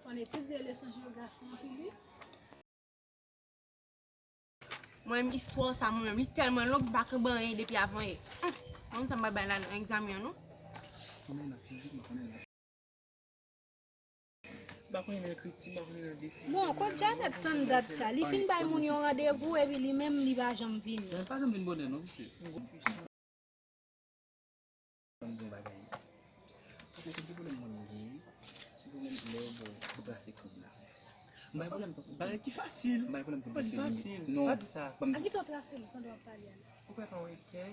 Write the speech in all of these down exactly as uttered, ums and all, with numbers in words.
Konn etidye leson jewografi anpil wi. Mwen menm istwa sa mwen menm li tèlman long m pa konprann anyen depi avan yè. Humm, mwen menm sa m pral bay la nan egzamen an non. M pa konnen nan fizik, m pa konnen nan. M pa konnen nan ekriti, m pa konnen nan desen. Bon, kot Janet tann dat sa? Li fin bay moun yon randevou epi li menm li pa janm vini. Mwen pa janm vin bonè non, mesye. Ban m di yon bagay. Ou konn ki pwoblèm mwen menm genyen? Se pwoblèm lè yo ba w pou trase koub la. M bay pwoblèm tankou. Bagay ki fasil. M bay pwoblèm pou trase koub. Fasil. Non. Pa di sa. Ban m di. A kisa w trase l pandan w ap pale a la? Ou kwè pa wè kè?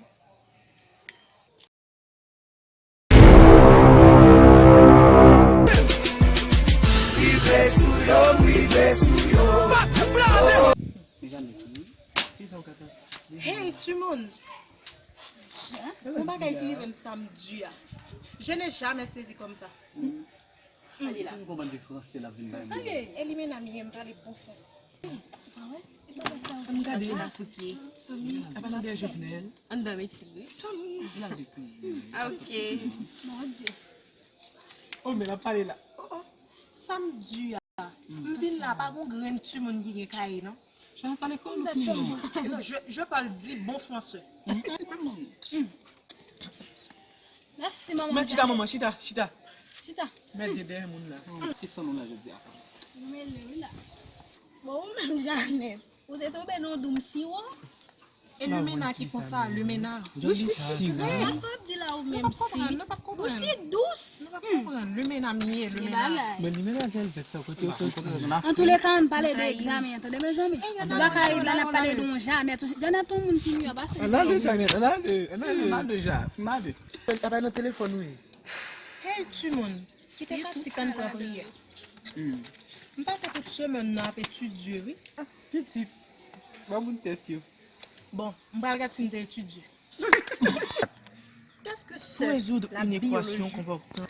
Rive sou yo, rive sou yo. Mezanmi, ki sa w ka trase? Hey, timoun! Yon bagay ki rive m samdi a. Je n'ai jamais saisi comme ça. Ou konn konprann de fransè l ap vin bay mwen. E limena m ye, m pale bon fransè. M gade la. Apa nan dèyè Jovenel? Anndan Meksik, wi. Vin al de tou. Ok. Mon Dieu. Oh, men l ap pale la. Oh, oh. Samdi a, m vin la, pa gon grenn timoun ki gen kaye, non. Jan pale kòm nou fini non. Je, je parle dit bon français. Mèsi, manman. Mèt chita, manman, chita, chita. Chita. Mèt de dèyè moun la. Ti san nou la jodi a, fas. Nou mele wi la. Bon, ou menm, Janet, ou te tonbe nan yon doum siwo? E limena ki konsa, limena. Jodi siwo. Men sa w ap di la ou menm si. Bouch li dous. Nou pa konprann, limena m ye, limena. Men limena sèl tèt sa kote w soti. Antouleka, ann pale de egzamen an, tande, mezanmi. Nou pa ka ret la, n ap pale de yon Janet. Janet, yon moun ki miyò pase nou. Ann ale, Janet, ann ale, ann ale. Ann ale, Janet, ann ale. L ap nan telefòn, wi. Hey, timoun, kite Katika n pran priyè. M pase tout semèn nan ap etidye, wi. Ah, pitit, ba moun tèt yo. Bon, m pral gad si m te etidye. Pou rezoud yon ekwasyon konpòtan.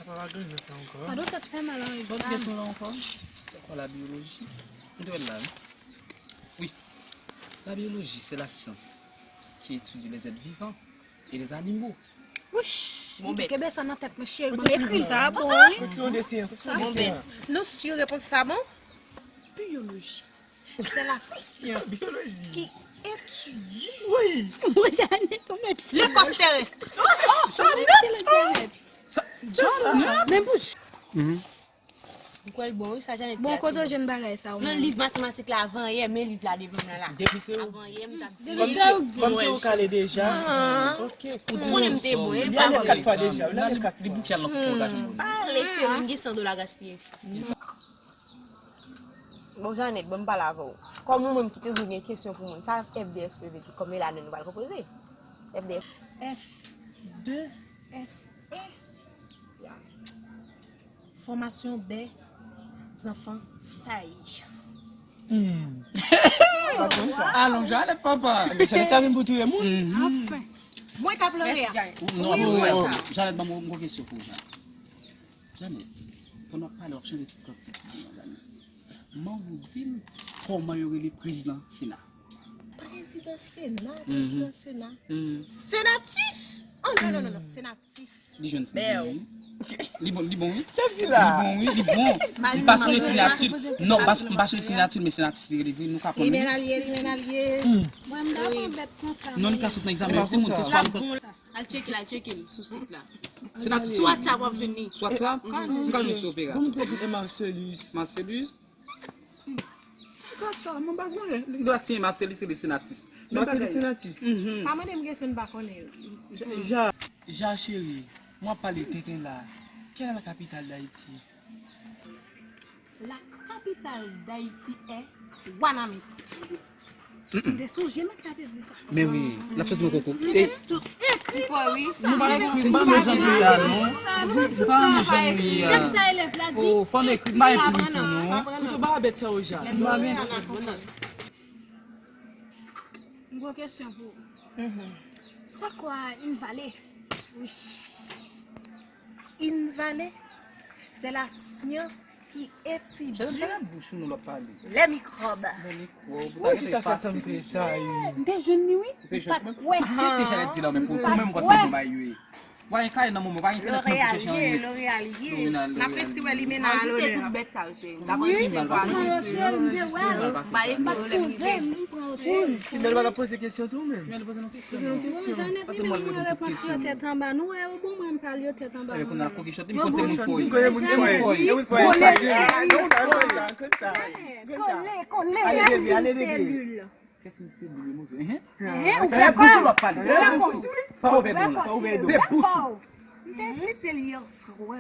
Apa pa gen sa ankò? Padon, tèt fè mal an egzamen. Bon, kesyon la ankò. Se kwa la biyoloji? M te wè l la, wi. Wi. La biologie, c'est la science qui étudie les êtres vivants et les animaux. Wouch! Bon, bèt. Kenbe sa nan tèt mwen, cheri. Bon, ekri sa, bon, wi. Fòk yo desen, fòk yo desen. Bon, bèt. Nou si repons sa bon? Biyoloji. C'est la science qui étudie. Wi. Mwen, Janet, ou mèt si. L'écorce terrestre. Janet! Sa, Janet! Men bouch. M kwè l bon, wi, sa Janet te di. Bon, kote w jwenn bagay sa ou menm? Nan liv matematik la, avan yè, men liv la devan mwen la. Depi se ou. Avan yè, m t ap di. Kòmsi ou kale deja. Ok. Ou konnen m te bon, li ale kat fwa deja, li ale kat fwa. Li bouke al nan kote w gade moun. Pale, cheri, m gen san dola gaspiye. Bon, Janet, bon, m pale avè w. Kòm ou menm ki toujou gen kesyon pou moun, sa F D S E vle di? Kòm e la nou pral konpoze. F D S. F deux S E. Formation des enfants sages. Hmm. Alon, Janet, papa. Janet sa vin pou touye moun. Anfen. Mwen k ap lore a. Wi, mwen sa. Janet, ban mwen yon kesyon pou ou, Janet. Janet, pandan w ap pale, w ap chanje tout kantik pou mwen, Janet. Manman di m kòman yo rele prezidan Sena. Prezidan Sena, prezidan Sena. Senatus! Oh, non, non, non, non, Senatus. Li jwenn Sena. Li bon, li bon, wi. Sa di la? Li bon, wi, li bon. M pa sonje Senatus. Non, m pa sonje Senatus, men Senatus li rele vre, nou ka pran li. Li menalye, li menalye. Mwen, m pa pran bèt konsa. Non, li ka sot nan egzamen, timoun, se swa nou pran. Al tcheke l, al tcheke l sou sit la. Se nan, sou WhatsApp w ap jwenn li. Sou WhatsApp? M ka jwenn sou Opera. Bon, m te di e Marcellus. Marcellus? Gad sa, mwen pa sonje. Li dwe siyen Marcellus, se li Senatus. Marcellus Senatus. Pa mande m kesyon m pa konnen yo. Ja, ja, cheri, mwen ap pale tenten la. Quelle est la capitale d'Haïti? La capitale d'Haïti est Wanament. M te sonje mèt la te di sa. Men wi, l ap soti nan konkou. Li te tout ekri nou sou sa. Nou pa ekri, m pa nan jan de la, non. M pa nan jan de la. Chak sa elèv la di. Oh, fò n ekri, m pa ekri tou, non. Kote w ba bèt sa yo, Ja? M gwo kesyon pou ou. C'est quoi une vallée? Wi. Une vallée, c'est la science qui étudie les microbes. Ou di sa, sa sanble sa, wi. M te jwenn li, wi. M pa t kwè. Kite Janet di la, men pou ou menm, ou panse se yon bagay, wi. Pa gen kay nan moman, pa gen entènèt nan pou chèche anyen. L'Oréal ye. N ap resi wè limena a lonè. Tout bèt sa yo, cheri. M ta konn ki se vwa nou. Cheri, m te wè l. M pa sonje, m pran yon cheri. Kimèl pa t ap poze kesyon tou menm. Kimèl poze nou kesyon. Bon, Janet, li menm mwen repons yo tèt anba. Nou wè yo bon, mwen m pale yo tèt anba. Kounye a koki chòt, li m konn se moun fò. Moun fò. Kole, kole, ale, ale, ale, selil. Kès misye di li moso? Hein? Hein? Ou fè kò? Bouch ou ap pale. Fè bouch ou. Pa ouvè don la. Fè bouch ou. M te di l yè swa.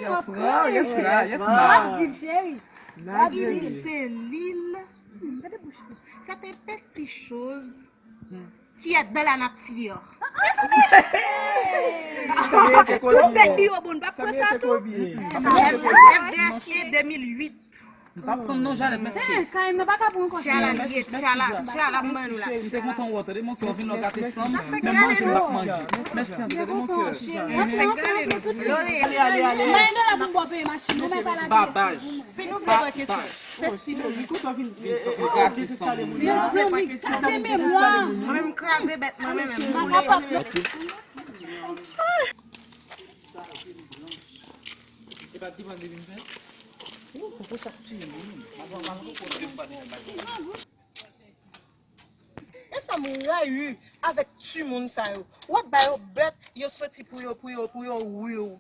Yè swa, yè swa, yè swa. W ap di l, cheri. W ap di l. Selil. C'est des petites choses qui est dans la nature. Tout bèt li yo bon, n p ap pran sa tou. F D S E de mil uit. M p ap prann non, Janet, mèsi. Kay m nan pa ka pran ankò. Tchala l ye, tchala, tchala m ban nou la. M te kontan wè w, tande, mon kè, w vin la w gate san m. Menm manje m p ap manje. Mèsi anpil, tande, mon kè. Antre, antre, antre, tout. Mande la pou m bò peye machin, nou men pa la. Babaj. Si nou vle pran kesyon, se si nou vle. Gate san m. Si nou vle pran kesyon. Gade memwa. Mwen menm kraze bèt mwen menm, m boule. E pa depann de vin fè. Ou konprann sa k tiye moun. Mwen pran mal konprann de fwa deja. E sa m rayi avèk timoun sa yo. W ap ba yo bèt, yo soti pou yo, pou yo, pou yo wi w.